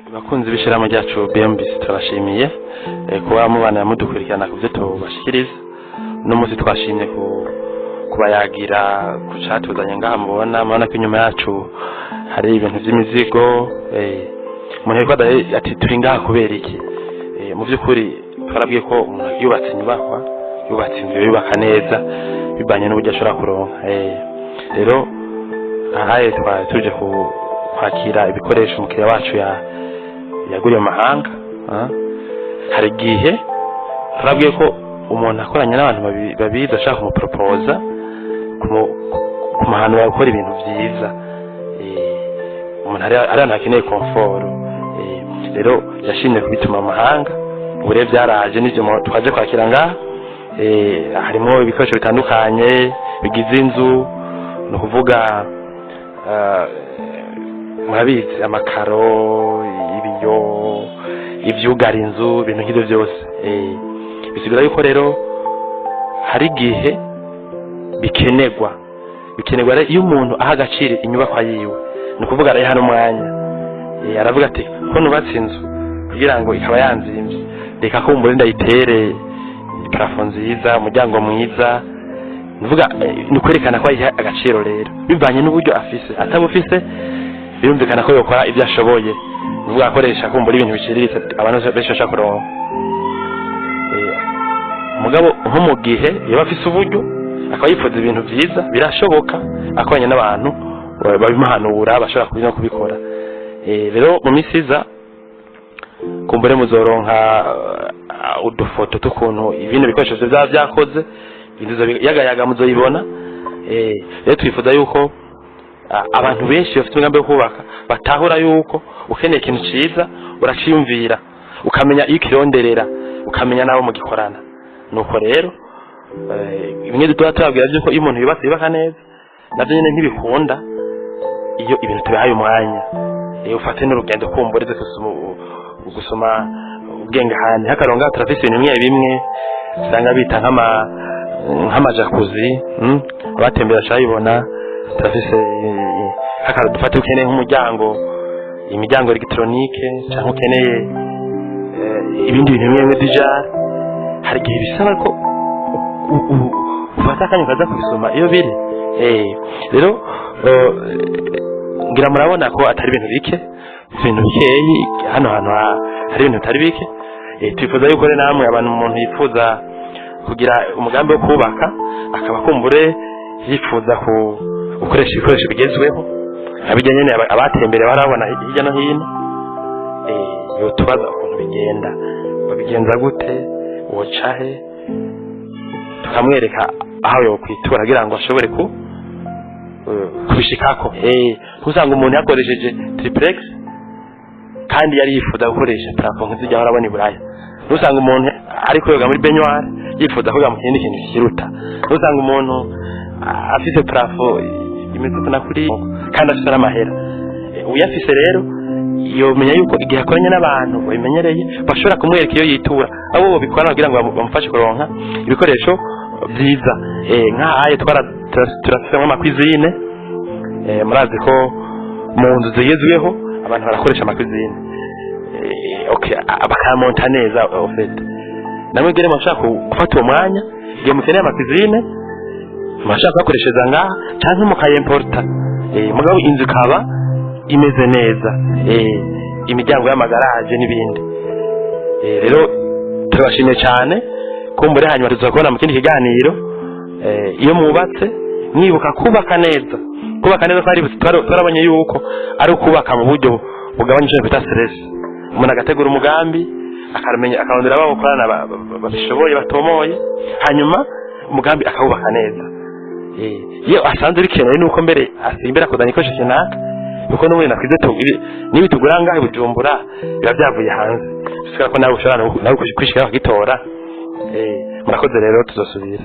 Bakunzi b'ishirahamwe ryacu BMBC, turabashimiye kuba mubana mudukurikirana ku byo tubashikiriza. Uno munsi twashimye kubayagira ku catuzanye ngaha. Mubona ko inyuma yacu hari ibintu by'imizigo. Umuntu yariko ati: "Turi ngaha kubera iki?" Mu by'ukuri twarabwiye ko umuntu yubatse inyubakwa, yubatse inzu, yubaka neza bivanye n'uburyo ashobora kuronka. Rero ahaye twari tuje kwakira ibikoresho umukiriya wacu yaguriye mu mahanga. Hari igihe turabwiye ko umuntu akoranye n'abantu babizi ashaka kumuporopoza, kumuhanura gukora ibintu vyiza. Umuntu ari ahantu hakeneye confort. Rero yashimye kubituma mu mahanga, ubu rero byaraje, n'ivyo twaje kwakira ngaha. Harimo ibikoresho bitandukanye bigize inzu, ni ukuvuga murabizi, amakaro, ibiyo, ivyugara inzu, ibintu nk'ivyo byose. Bisigura yuko rero hari igihe bikenerwa rero iyo umuntu aha agaciro inyubakwa yiwe, ni ukuvuga arayiha n'umwanya. Aravuga ati: "Ko nubatse inzu kugira ngo ikaba yanzimvye, reka kumbure ndayitere plafond nziza, umuryango mwiza." Nuvuga ni kwerekana ko ayiha agaciro. Rero bivanye n'uburyo afise, atabufise, birumvikana ko yokora ibyo ashoboye, nuvuga akoresha kumbura ibintu biciriritse abantu benshi bashaka kuronka. Mugabo nko mu gihe yaba afise uburyo, akaba yifuza ibintu vyiza, birashoboka akoranye n'abantu babimuhanura, bashobora no kubikora. Rero mu minsi iza kumbure muzoronka udufoto tw'ukuntu ibindi bikoresho vyaba vyakoze inzu yagayaga, muzoyibona. Rero twifuza yuko abantu benshi bafite umugambi wo kubaka batahura yuko ukeneye ikintu ciza uraciyumvira, ukamenya iyo ukironderera, ukamenya n'abo mugikorana. Nuko rero bimwe tuba tubabwira by'uko iyo umuntu yubatse yubaka neza, navyo nyene ntibikunda iyo ibintu tubihaye umwanya. Ufate n'urugendo kumbura uze gusoma ubwenge ahantu hakaronga. Turafise ibintu bimwe bimwe usanga bita nk'amajacuzzi, Abatembera bashayibona. Turafise hakaro, dufate ukeneye nk'umuryango, imiryango électronique, cyangwa ukeneye ibindi bintu bimwe bimwe dijari, hari igihe bisaba ko ufata akanya ukaza kubisoma iyo biri. Rero ngira murabona ko atari ibintu bike, ibintu bikeyi hano hantu hari ibintu bitari bike. Twifuza yuko rero namwe abantu, umuntu yifuza kugira umugambi wo kubaka, akaba kumbure yifuza gukoresha ibikoresho bigezweho abijya nyene abatembere barabona hirya no hino, yotubaza ukuntu bigenda, babigenza gute, woca he, tukamwereka aho yokwitura kugira ngo ashobore kubishikako. Ntusanga umuntu yakoresheje triplex kandi yari yifuza gukoresha plafond nk'izijya ahora abona i Buraya. Ntusanga umuntu ari koga muri baignoire yifuza koga mu kindi kintu kiruta. Ntusanga umuntu afise plafond imeze uku na kuri kandi afise n'amahera. Uyafise rero yomenya yuko igihe akoranye n'abantu babimenyereye bashobora kumwereka iyo yitura, abo bikorana kugira ngo bamufashe kuronka ibikoresho byiza. Nk'ahaye turafise nk'amacuisine. Murazi ko mu nzu zigezweho abantu barakoresha amacuisine, okay, bakayamonta neza. Au fait, namwe gere mushaka gufata uwo mwanya igihe mukeneye amacuisine, murashaka kuyakoreshereza ngaha canke mukayimporta, mugabo inzu ikaba imeze neza, imiryango y'amagaraje n'ibindi. Rero turabashimiye cyane. Kumbure hanyuma tuzakubona mu kindi kiganiro. Iyo mwubatse, mwibuka kubaka neza. Kubaka neza twarabonye yuko ari ukubaka mu buryo bugabanya icyo bita stress. Umuntu agategura umugambi, akamenya, akarondera abo bakorana babishoboye, batomoye, hanyuma umugambi akawubaka neza. Iyo asanze bikenewe nuko mbere asimbera kuzana igikoresho kinaka, kuko n'ubundi nakwize niba tugura ngaho i Bujumbura biba byavuye hanze, bisigura ko nawe ushobora nawe kwishikira ukagitora. Murakoze rero, tuzosubira.